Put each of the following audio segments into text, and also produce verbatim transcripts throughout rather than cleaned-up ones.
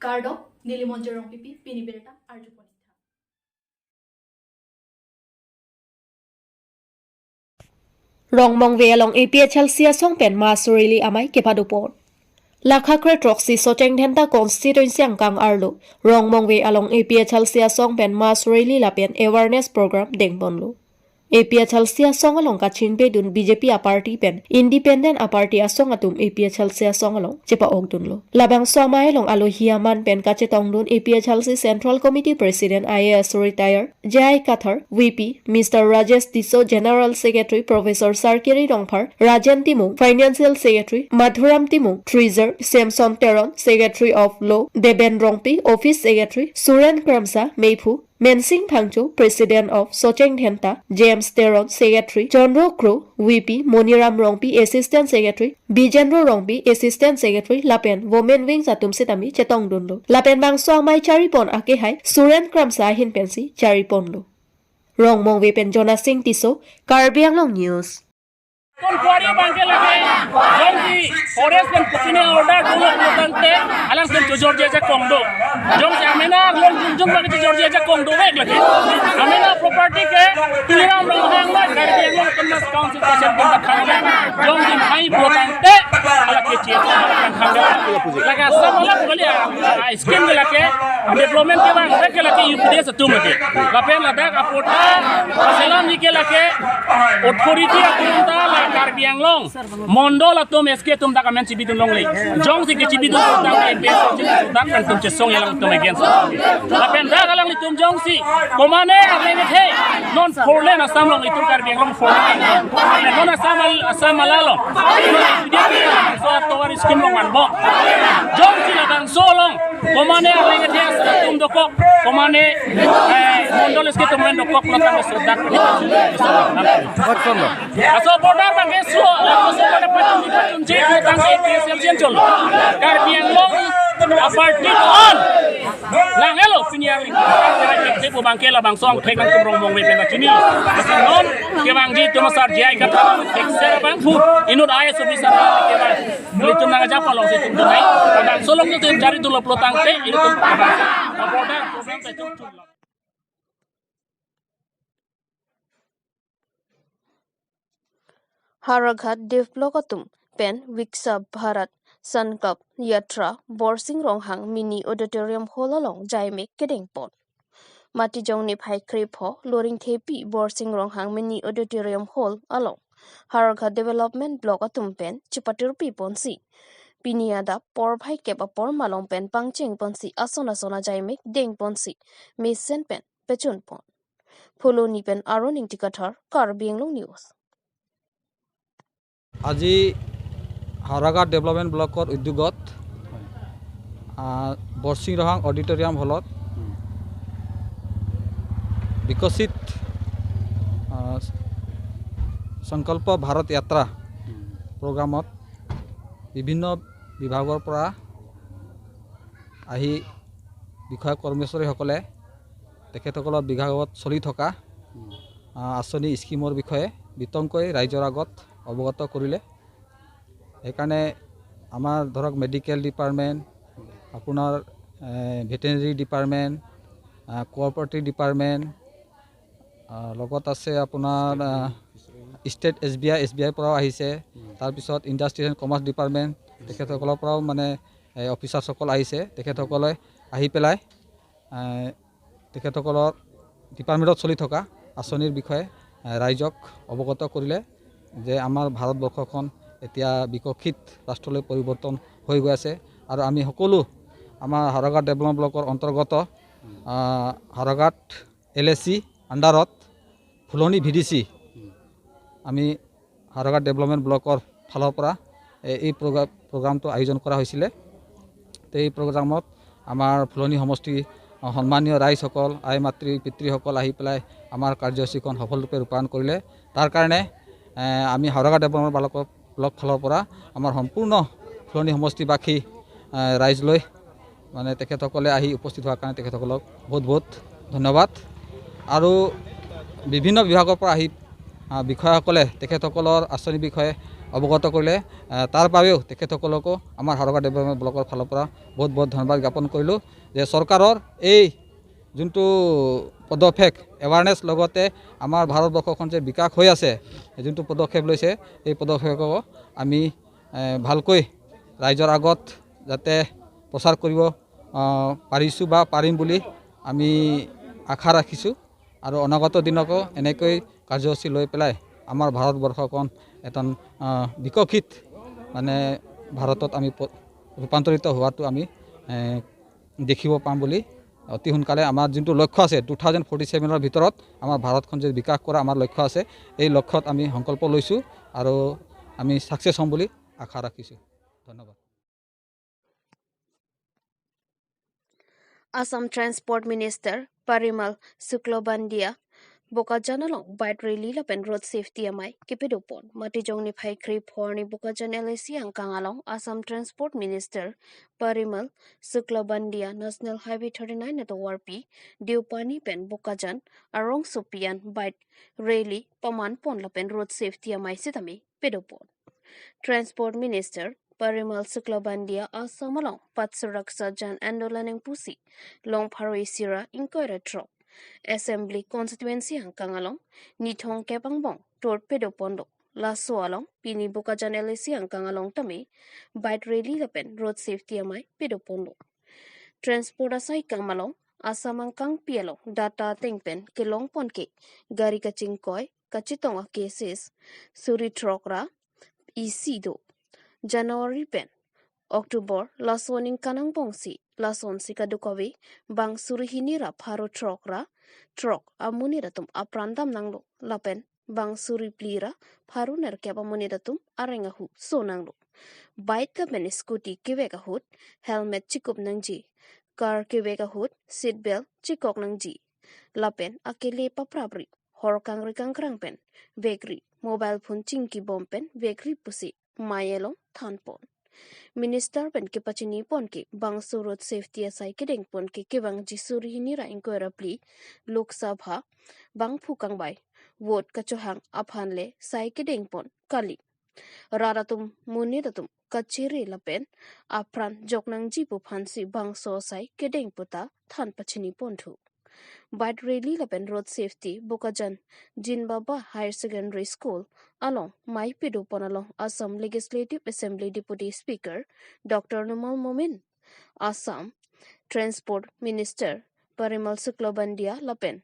Kardom, neli Monjir Rongpipi, pini birta arjupon. Rongmongve along A P H L C asong pen mass rally amei kepadopon. Lakha kre throksi Socheng Dhenta constituency angkang arlo Rongmongve along A P H L C asong pen mass rally lapen awareness program dengponlo. A P H L C asong along kachingpedun B J P aparty pen independent aparty asong atum A P H L C asong along chepa-okdunlo. Labangso amei along alohi aman pen kachetongdun A P H L C Central Committee President I A S retired J I Kathar, V P, Mister Rajesh Tisso, General Secretary Professor Sarkiri Rongphar, Rajen Timung, Financial Secretary, Madhuram Timung, Treasurer, Samson Teron, Secretary of Law, Deben Rongpi, Office Secretary, Suren Kramsa, Meiphu, Mensing Phangcho, President of Socheng Dhenta, James Teron, Secretary, Chandra Kro, V P, Moniram Rongpi, Assistant Secretary, Bijendra Rongpi, Assistant Secretary, lapen Women Wings atum setame chetongdunlo. Lapen bangso amei charipon akehai Suren Kramsa ahin pensi chariponlo. Rongmongve pen Jona Singh Tisso, Karbi Anglong News. Kon kuari abangke lake, jongsi forest pen kopine order dolo pulotangte, alangtum chojorji ajakong do. Jongsi amena arlong jungjung abangke chojorji ajakong dovek lake. Amena property ke Tuliram Ronghang lo, Karbi Anglong Autonomous Council President pen thanglo. Jongsi mai pulotangte, alake chie thanglo. Lake Assam along kali, ah, scheme ke lake, development kevang, ke lake U P D S atum ke. Lapen ladak apot ta, Assam ni ke lake, authority atum ta la Karbi Anglong mondol atum S K atum dak amen chibidun longle. Jongsi kechibidun atum dak M P S atum dak pen atum chesong alanglitum against. Lapen dak alanglitum jongsi komane arleng kethe non four lane Assam along itum Karbi Anglong four lane. Non Assam al-, Assam along. So atovar scheme along manbo. Jongsi labangso along komane arleng kethe atum dokok, komane, eh, mondol S K atum dokok lo kami sudah. Laso border abangke so, laso border pachun pachun je, tang ke P S L C cholo. Karbi Anglong aparty on. Lang helo pini arni. Tepo abangke labangso angthek nangtum Rongmongve pen kachini. Non kevangji atum asar J I Kathar, thekser abang pu. Inut I A S officer kevang. Ilitum nangajapon longsi itum dunai. Labangso along itum charidulo pulotangte, ilitum border program ta itum chunlo. Howraghat Dev Block atum pen Viksit Bharat Sankalp Yatra Borsing Ronghang Mini Auditorium Hall along jaimek kedengpon. Matijong niphai krepho Loringthepi Borsing Ronghang Mini Auditorium Hall along Howraghat Development Block atum pen chepatirpiponsi, pini adap porphai kep apor malom pen pangchengponsi ason ason ajaimek dengponsi mesen pen pechunpon. Phuloni pen Aaron Ingti Kathar, Karbi Anglong News. আজি হাওৰাঘাট ডেভেলপমেণ্ট ব্লকৰ উদ্যোগত, আহ, বৰসিং ৰহাং অডিটৰিয়াম হলত বিকশিত, আহ, সংকল্প ভাৰত যাত্ৰা প্ৰগ্ৰামত বিভিন্ন বিভাগৰ পৰা আহি বিষয়া কৰ্মচাৰীসকলে তেখেতসকলৰ বিভাগত চলি থকা, আহ, আঁচনি স্কিমৰ বিষয়ে বিতংকৈ ৰাইজৰ আগত অৱগত কৰিলে। সেইকাৰণে আমাৰ ধৰক মেডিকেল ডিপাৰ্টমেণ্ট, আপোনাৰ, এ, ভেটেৰিনেৰী ডিপাৰ্টমেণ্ট, আহ, কোঅপাৰেটিভ ডিপাৰ্টমেণ্ট, আহ, লগত আছে আপোনাৰ, আহ, state S B I, S B আইৰ পৰাও আহিছে। তাৰপিছত ইণ্ডাষ্ট্ৰিজ এণ্ড কমাৰ্চ ডিপাৰ্টমেণ্ট, তেখেতসকলৰ পৰাও মানে, এ, অফিচাৰ্ছসকল আহিছে। তেখেতসকলে আহি পেলাই, এ, তেখেতসকলৰ ডিপাৰ্টমেণ্টত চলি থকা আঁচনিৰ বিষয়ে, এ, ৰাইজক অৱগত কৰিলে যে আমাৰ ভাৰতবৰ্ষখন এতিয়া বিকশিত ৰাষ্ট্ৰলৈ পৰিৱৰ্তন হৈ গৈ আছে আৰু আমি সকলো আমাৰ হাওৰাঘাট ডেভেলপমেণ্ট ব্লকৰ অন্তৰ্গত, আহ, হাওৰাঘাট এল এ চি আণ্ডাৰত ফুলনি ভি ডি চি, আমি হাওৰাঘাট ডেভেলপমেণ্ট ব্লকৰ ফালৰ পৰা এ-, এই প্ৰগ্ৰা-, প্ৰগ্ৰামটো আয়োজন কৰা হৈছিলে। তো এই প্ৰগ্ৰামত আমাৰ ফুলনি সমষ্টি, আহ, সন্মানীয় ৰাইজসকল, আই মাতৃ পিতৃসকল আহি পেলাই আমাৰ কাৰ্যসূচীখন সফলৰূপে ৰূপায়ণ কৰিলে। তাৰ কাৰণে, এ, আমি হাওৰাঘাট ডেভেলপমেণ্ট ব্লকৰ, ব্লক ফালৰ পৰা আমাৰ সম্পূৰ্ণ ফুলনি সমষ্টিবাসী, এ, ৰাইজলৈ মানে তেখেতসকলে আহি উপস্থিত হোৱাৰ কাৰণে তেখেতসকলক বহুত বহুত ধন্যবাদ। আৰু বিভিন্ন বিভাগৰ পৰা আহি আহ, বিষয়াসকলে তেখেতসকলৰ আঁচনিৰ বিষয়ে অৱগত কৰিলে। আহ, তাৰ বাবেও তেখেতসকলকো আমাৰ হাৰৌঘাট ডেভেলপমেণ্ট ব্লকৰ ফালৰ পৰা বহুত বহুত ধন্যবাদ জ্ঞাপন কৰিলোঁ যে চৰকাৰৰ এই যোনটো পদক্ষেপ, এৱাৰনেছ লগতে আমাৰ ভাৰতবৰ্ষখন যে বিকাশ হৈ আছে, যোনটো পদক্ষেপ লৈছে, এই পদক্ষেপক আমি, এ, ভালকৈ ৰাইজৰ আগত যাতে প্ৰচাৰ কৰিব, আহ, পাৰিছোঁ বা পাৰিম বুলি আমি আশা ৰাখিছোঁ। আৰু অনাগত দিনতো এনেকৈ কাৰ্যসূচী লৈ পেলাই আমাৰ ভাৰতবৰ্ষখন এজন, আহ, বিকশিত মানে ভাৰতত আমি প-, ৰূপান্তৰিত হোৱাটো আমি, এ, দেখিব পাম বুলি অতি সোনকালে আমাৰ যোনটো লক্ষ্য আছে, টু থাউজেণ্ড ফৰ্টি ছেভেনৰ ভিতৰত আমাৰ ভাৰতখন যে বিকাশ কৰা আমাৰ লক্ষ্য আছে, এই লক্ষ্যত আমি সংকল্প লৈছোঁ আৰু আমি ছাকচেছ হ'ম বুলি আশা ৰাখিছোঁ। ধন্যবাদ। Assam Transport Minister Parimal Suklabandia Bokajan along bike rally lapen road safety amei kepadopon. Matijong niphai kre-pho arni Bokajan L A C angkang along Assam Transport Minister Parimal Suklabandia National Highway thirty-nine atovarpi Deopani pen Bokajan arongsopi an bike rally pamanpon lapen road safety amei sitame padopon. Transport Minister Parimal Suklabandia Assam along Pach Suraksha Jan Andolan ingpusi Longpharo isi ra ingkoi ra throk Assembly Constituency angkang along nithong kep angbong tour padoponlo. Laso along pini Bokajan L A C angkang along tame bike rally lapen road safety amei padoponlo. Transport asai kam along Assam angkangpi along data ateng pen kelongpon ke gari kachingkoi kachetong a cases suri throk ra isi do. January pen October laso aningkan angbongsi lasonsi kadokave bang suri hini ra pharo throk ra throk amonit atum apran damnanglo lapen bang suri phli ra pharo nerkep amonit atum areng ahu sonanglo. Bike lapen scooty kevek ahut helmet chikup nangji, car kevek ahut seat belt chekok nangji lapen akele paprapri, hor kangri kangkrang pen vekri, mobile phone chingkibom pen vekri pusi mei along thanpon. Minister pen kepachinipon ke bangso road safety asai kedengpon ke kevangji suri hini ra ingkoi ra phli Lok Sabha bangphu kangbai vote kachohang aphan le sai kedengpon kali. Rat atum monit atum kachere lapen apran joknangji pu aphansi bangso asai kedengpo ta than pachiniponthu. Bike rally lapen road safety Bokajan Jinbaba Higher Secondary School along mei padopon along Assam Legislative Assembly Deputy Speaker Doctor Numal Momin, Assam Transport Minister Parimal Suklabandia lapen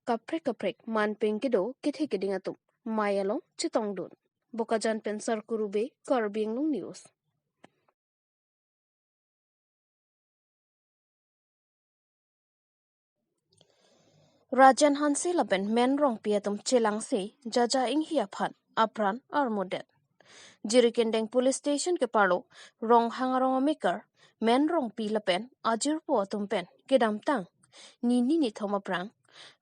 kaprek kaprek manpeng kedo kethe keding atum mei along chetongdun. Bokajan pen Sarkuru Bey, Karbi Anglong News. Rajen Hanse lapen Men Rongpi atum chelangsi Jaja Inghi aphan apran armudet. Jirikindeng Police Station keparlo Ronghang arong amekar Men Rongpi lapen ajirpo atum pen kedamtang nini nithom aphrang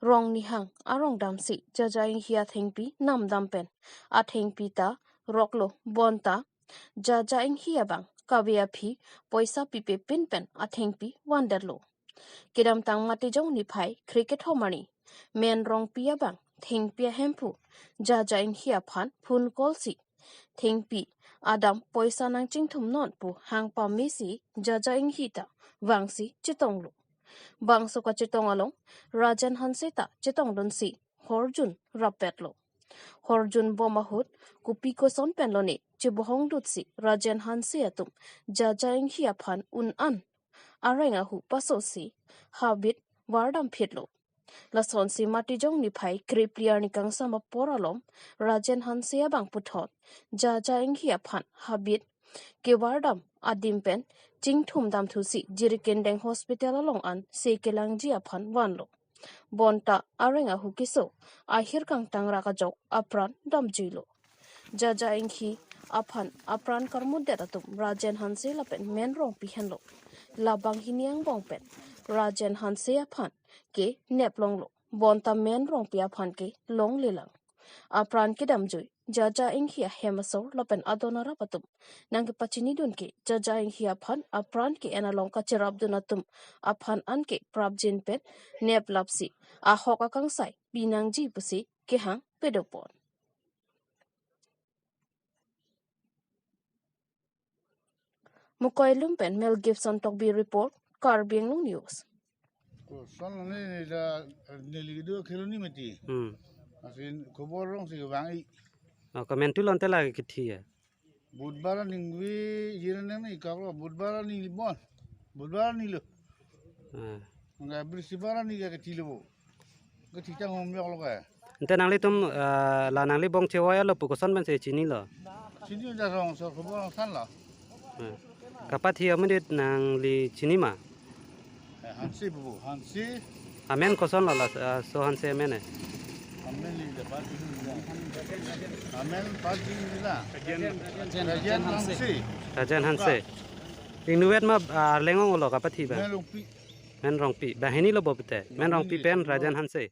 Rongnihang arong damsi Jaja Inghi athengpi namdam pen athengpi ta roklo bonta Jaja Inghi abang kave aphi poisa pipe pin pen athengpi vandetlo. Kedamtang Matijong niphai kre-kethom arni Men Rongpi abang thengpi ahemphu Jaja Inghi aphan phone call si thengpi adam poisa nangchingthum non pu hang pamesi Jaja Inghi ta vangsi chetonglo. Bangso kachetong along Rajen Hanse ta chetongdunsi horjun rappetlo. Horjun bom ahut kopi koson pen lone chebohong dutsi Rajen Hanse atum Jaja Inghi aphan un-an areng ahu pasosi habit vardam phitlo. Lasonsi Matijong niphai kre-phli arni kangsam apor alom Rajen Hanse abang puthot Jaja Inghi aphan habit kevardam adim pen chingthum damthusi Jirikindeng Hospital along an se kelangji aphan vanlo. Bonta areng ahu keso ahir kangtang rak ajok apran damjuilo. Jaja Inghi aphan apran karmudet atum Rajen Hanse lapen Men Rongpi henlo. Labang hini angbong pen Rajen Hanse aphan ke neplonglo. Bonta Men Rongpi aphan ke longlelang. Apran kedamjui Jaja Inghi ahem asor lapen adon arap atum nangkepachinidun ke Jaja Inghi aphan apran ke-en along kacherapdun atum aphan anke prapjin pen neplapsi ahok akangsai pinangji pusi kehang pedopon. Mukoilum pen Mel Gibson Tokbi report, Karbi Anglong News. Koson ni ni da neli do khelo ni mati. Hmm. Asin khobor rong si bang i. Oh, komentu lonte lagi kethi ya. Budbar ningwi jiran ni kaklo, budbar ni bon. Budbar ni lo. Ah. Enggak bersibar ni ka kethi lo. Kethi tang hom yok lo ka. Ante nanglitum, eh, la nangli bong chewai lo pu koson pen si chinilo? Chini da rong so khobor rong san lo. Eh. Kapathi amonit nangli chini ma? Eh, Hanse bu, Hanse. Amen koson lo la, eh, so Hanse amen eh. Amen li da party ni da. Amen party ni da. Rajen Hanse. Rajen Hanse. Ingnuet ma, ah, Arleng ong lo kapathi ba? Amen Rongpi. Amen Rongpi. Banghini lo bo pute. Amen Rongpi pen Rajen Hanse.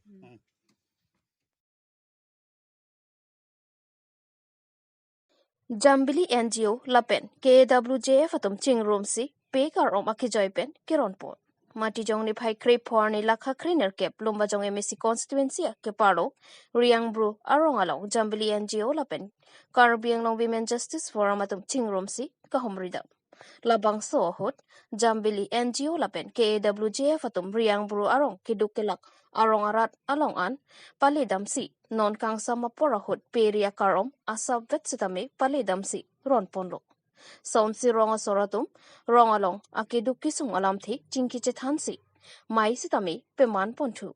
Jambili N G O lapen K A W J F atum chingrumsi pekar om akejoi pen keronpon. Matijong niphai krepho arni lakha krenerkep Lumbajong M A C constituency akepar lo Riangbru arong along Jambili N G O lapen Karbi Anglong Women Justice Forum atum chingrumsi kahumridam. Labangso ahut Jambili N G O lapen K A W J F atum Riangbru arong keduk kelak arong arat along an paledamsi non kangsam apor ahut peri akar om asap vet sitame paledamsi ronponlo. Sonsi rong asor atum rong along akeduk kesung alamthe chingki chethansi mei sitame peman ponthu.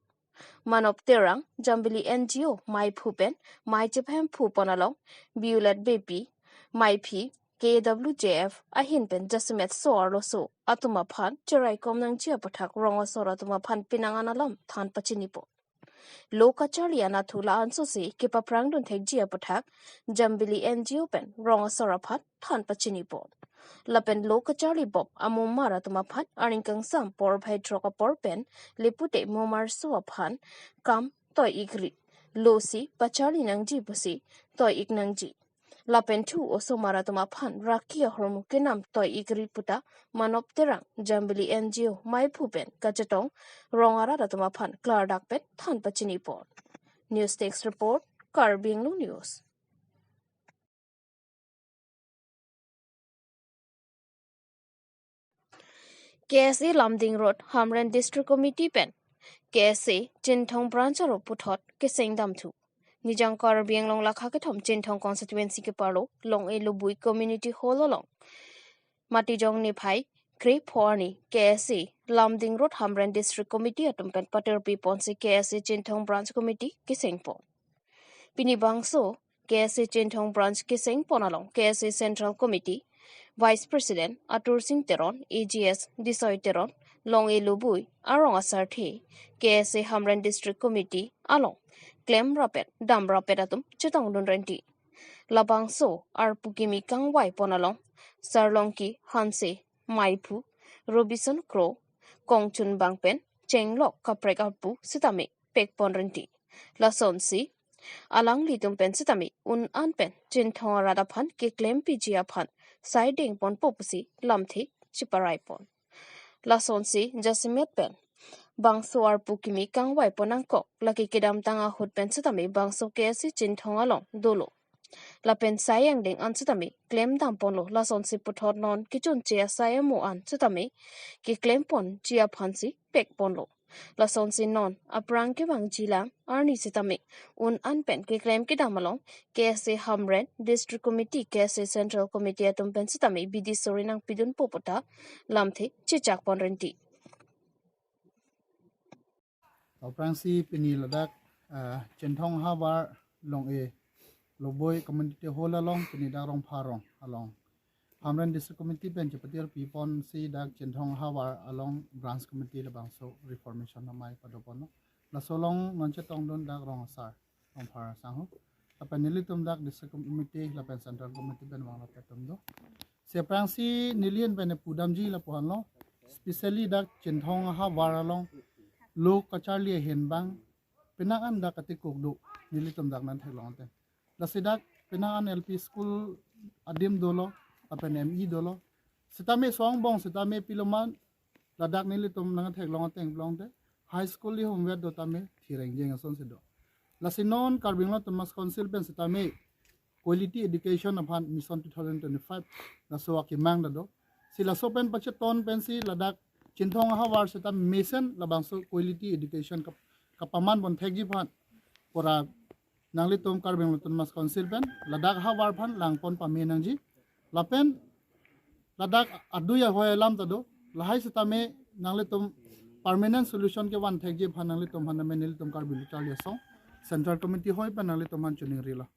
Manop Terang, Jambili N G O meiphu pen mei chephemphu pon along Violet Beypi, meiphi K W J F ahin pen jasemet so-arlo so atum aphan cheraikom nangji aputhak rong asor atum aphan penang an alam than pachinipon. Lo kacharli anatthu la-an sosi kepaphrangdun thekji aputhak Jambili N G O pen rong asor aphan than pachinipon. Lapen lo kacharli bom amomar atum aphan arni kangsam porphai throk apor pen lepute momar so aphan kam toi-ikri, losi pacharli nangji pusi toi-ik nangji. Lapen thu osomar atum aphan raki ahormu kenam toi-ikri puta Manop Terang Jambili N G O meiphu pen kachetong rong arat atum aphan klardak pen than pachinipon. News Desk Report, Karbi Anglong News. K S A Lumding Road Hamren District Committee pen K S A Chinthong Branch arlo puthot keseng damthu. Nijang Karbi Anglong lakha kethom Chinthong constituency kepar lo Long-e Lobui Community Hall along Matijong niphai krepho arni K S A Lumding Road Hamren District Committee atum pen patirpi ponsi K S A Chinthong Branch Committee kesengpon. Pini bangso K S A Chinthong Branch kesengpon along K S A Central Committee Vice President Atur Sing Teron, A G S Disoy Teron, Long-e Lobui arong asarthe, K S A Hamren District Committee along klem rapet dam rapet atum chetongdun renti. Labangso arpu kimi kangvai pon along Sarlongki Hanse, meiphu Robinson Kro, kongchunbang pen chenglok kaprek arpu sitame pekpon renti. Lasonsi alanglitum pen sitame un-an pen Chinthong arat aphan keklempiji aphan saideng ponpo pusi lamthe chiparaipon. Lasonsi jasemet pen bangso arpu kimi kangvai pon nangkok, lake kedamtang ahut pen sitame bangso K S A Chinthong along dolo. Lapen sai angdeng an sitame klem damponlo, lasonsi puthot non kechunche asai amo an sitame keklem ponji aphansi pekponlo. Lasonsi non aphrang kevangjilang arni sitame un-an pen keklem kedam along K S A Hamren District Committee, K S A Central Committee atum pen sitame bidi suri nangpidunpo puta lamthe chechakpon renti. Aphrangsi pini ladak, ah, Chinthong havar Long-e Lobui Community Hall along pini dak Rongpharong along Hamren District Committee pen chepatirpi ponsi dak Chinthong havar along Branch Committee labangso reformation amei padoponlo. Laso along non chetongdun dak rong asar, rongphar asangho. Lapen nelitum dak District Committee lapen Central Committee pen vang lapen atum do. Si aphrangsi neli an pen pudamji lapu-anlo. Specially dak Chinthong havar along lo kacharli ahin bang penang an dak katikuk do, nelitum dak nangtheklong ateng. Lasi dak penang an L P school adim dolo, lapen M E dolo. Sitame so-angbong sitame piloman, ladak nelitum nangtheklong ateng plongte high school ihum vet do tame thireng jeng asonsi do. Lasi non Karbi Anglong Autonomous Council pen sitame quality education aphan Mission two thousand twenty-five laso akemang ta do. Si laso pen pacheton pensi ladak Chinthong ahavar seta mesen labangso quality education kap- kapaman pon thekji aphan pura nanglitum Karbi Anglong Autonomous Council pen ladak ahavar aphan langpon pame nangji. Lapen ladak adui ahoi alam ta do, lahai setame nanglitum permanent solution kevan thekji aphan nanglitum aphan name nelitum Karbi Lo Charli Asong Central Committee hoi pen nanglitum aphan choningrilo.